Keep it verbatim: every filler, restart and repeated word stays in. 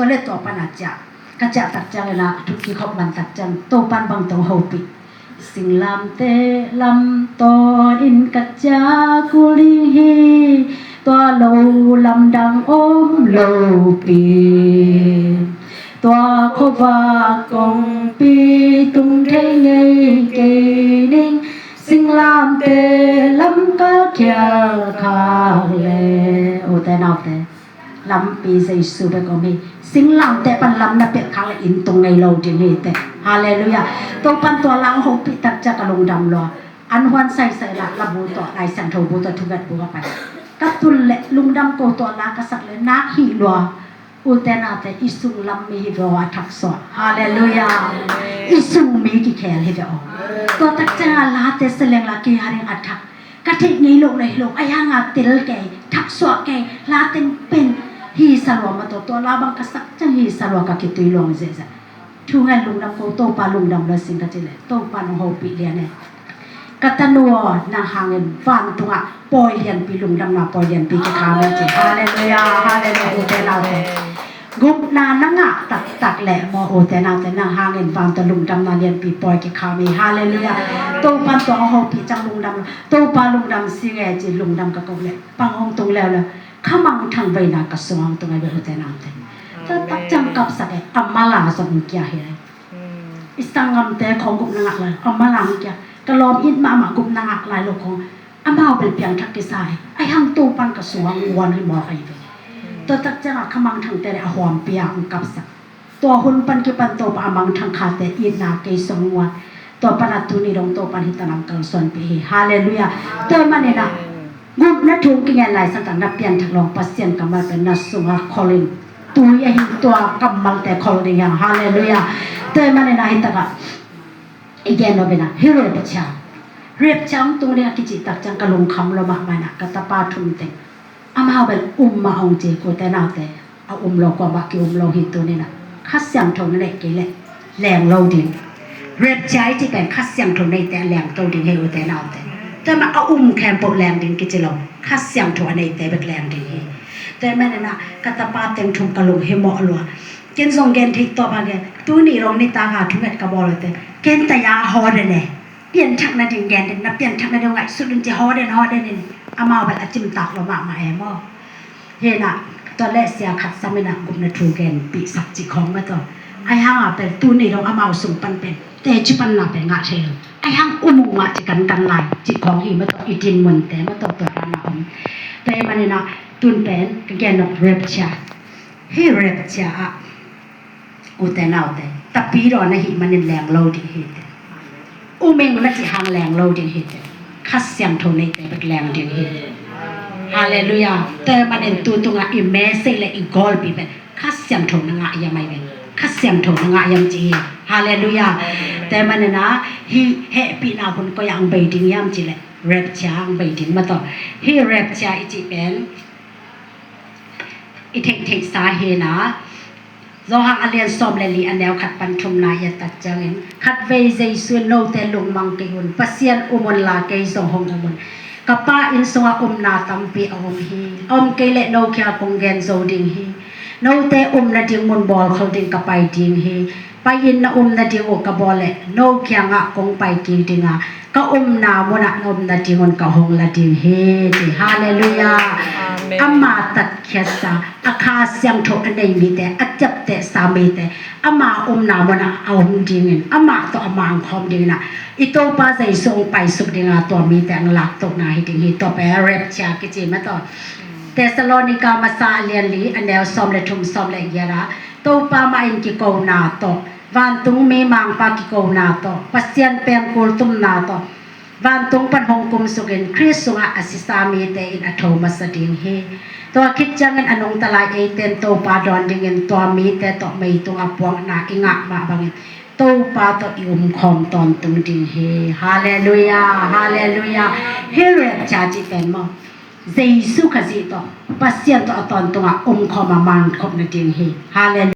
Tua le tua pan a ciah, ka ciah tak ciangin a thuk kikhop man tak ciang Topan bang tawh hopih. Singlamteh lam tawn in ka ciah kul ding hi. Tua lo lamdang om lopi, tua khuavak kongpi tung thei ngei kei ning. Singlamteh lam ka khial khak le, ute naute, lampi Jesu bek om hi. Singlamteh pan lam na pialh khak le inn tung ngei lo ding hi teh. Halleluiah. Topan tua lam hopih tak ciang ka lungdam lua. An huan saisai la, la bu tawh, Lai Siangtho bu tawh, thunget bu ka pan. Ka tun le lungdam ko tua la ka sak le nak hih lua. Ute naute, i sung lam mi hi ve aw a thaksuah. Halleluiah. I sung mi kikhel hi ve aw. Tua tak ciang a late seleng la ki haring a thak. Ka theih ngei loh le hi lo, ahi hang a tel kei, thaksuah kei, la teng pen hi sa lua mah tawh, tua la bang ka sak ciang hi sa lua, ka kitui luang ziahziah. Thungen lungdam ko, Topa lungdam lo sing ka ci le, Topa nong hopih lian e. Ka tanu aw, nang hangin vantungah pawi lianpi, lungdamna pawi lianpi kikham e ci. Halleluiah, halleluiah, ute naute. Gupna na ngah taktak le maw, ute naute, nang hangin van tawh lungdamna lianpi pawi kikham e. Halleluiah. Topan tua hong hopih ciang lungdam lo. Topa lungdam sing e ci lungdam ka ko le, pang hong tung leuleu. Kha mangthang veina ka sung hong tung e ve, ute naute. Taktak ciang kapsak e, a mala zong kia hi le. I sanggamte khawng gupna ngah lai, a mala hong kia. Ka lawm it mahmah gupna ngah lai lo khawng. Amau bel piangthak kisa hi. Ahi hang Topan ka sung hong guan hi mawk ahi ve. Tua tak ciangah kha mangthangte le a huampi a hong kapsak. Tua hun pan kipan Topa a mangthang khate itna kei sung hong guan. Tua pan a tuni dong Topan hih tanam kalsuanpih hi. Halleluiah. Tua maninah gupna thu hong kingen lai sangtah na pianthak lawng Pasian kammal pen na sungah kholin. Tui ahi tua kammalte khol ding hiang. Halleluiah. Tua maninah hih takah i gen lo bena, hih rapture. Rapture hong tung ding a kicih tak ciang ka lungkham lo mahmah inah, ka tapa thum teng. Amau bel um mah hong ci, ute naute. A um lo kuamah ki-um lo hi tuninah. Kha Siangtho na neih kei leh leng lo ding. Rapture i cih pen Kha Siangtho neite a leng to ding hi, ute naute. Tua mah a um khempeuh leng ding kici lo. Kha Siangtho a neite bek leng ding hi. Tua maninah ka tapa teng thum ka lunghimawh lua. Ken zong gen theih tawp a gen. Tuni dong nitak a thunget ka bawl ute. Ken taya haw den e. Pianthak nading gen den, na pianthak nading ngaihsut un ci, haw den, haw den in. Amau bel a cimtak lo mahmah e maw. Hinah, tua leh sia khat sam inah gupna thu genpihsak cih khawng mah tawh. Ahi hangah pen tuni dong amau sung pan pen teci panna pen ngah thei lo. Ahi hang um uh mah ci kankan lai cih khawng hi mah tawh, i dinmunte mah tawh tua dan a om. Tua hi maninah tun pen ka gen nop rapture. Hih rapture ah, ute naute, tapidaw na hih manin leng lo ding hi teh. Um ing na cih hang leng lo ding hi teh. Kha Siangtho neite bek leng ding hi. Halleluiah. Tua manin tu tungah i message le i goal pi pen Kha Siangtho na ngah hiam ahi pen. Kha Siangtho na ngah hiam ci hi. Halleluiah. Tua maninah hih hehpihna hun koi ah hong bei ding hiam ci le rapture ah hong bei ding mah tawh. Hih rapture i cih pen i theihtheihsa hinah Johan a lian sawm le li a neu khat pan thumna i et tak ciangin, khatvei Jesu in, note lungmang kei un, Pasian um unla kei zong hong um un. Ka Pa inn sungah umna tampi a om hi. A om kei leh no kiangah kong gen zo ding hi. Note umna ding mun bawlkhol ding ka pai ding hi. Pai-in na umna ding uh ka bawl leh no kiangah kong pai kik ding a, ka umna munah na umna ding un ka hong la ding hi, ci. Halleluiah. Amen. Ama tatkhiatsa, a Kha Siangtho a nei mite, a ciaptehsa mite, ama umna munah a um dingin, amah tawh a mangkhawm dingin ah, i Topa Jesu hong paisuk ding a, tua mite hong laktohna hi ding hi. Tua pen rapture kici mah tawh. Thessalonika masa a lian li a neu sawm le thum, sawm le giat ah, Topa mah in kikona tawh, vantung mi mangpa kikona tawh, Pasian pengkul tumna tawh, vantung pan hong kumsukin Khrist sungah a sisa mite in a tho masa ding hi. Tua khit ciangin a nungta lai eite in Topa dawn dingin tua mite tawh meitung a puakna i ngah mah bangin Topa tawh i umkhawm tawntung ding hi. Halleluiah, halleluiah. Hih rapture cih pen maw, Jesu Khazih tawh, Pasian tawh a tawntungah umkhawm a mankhopna ding hi. Halleluiah.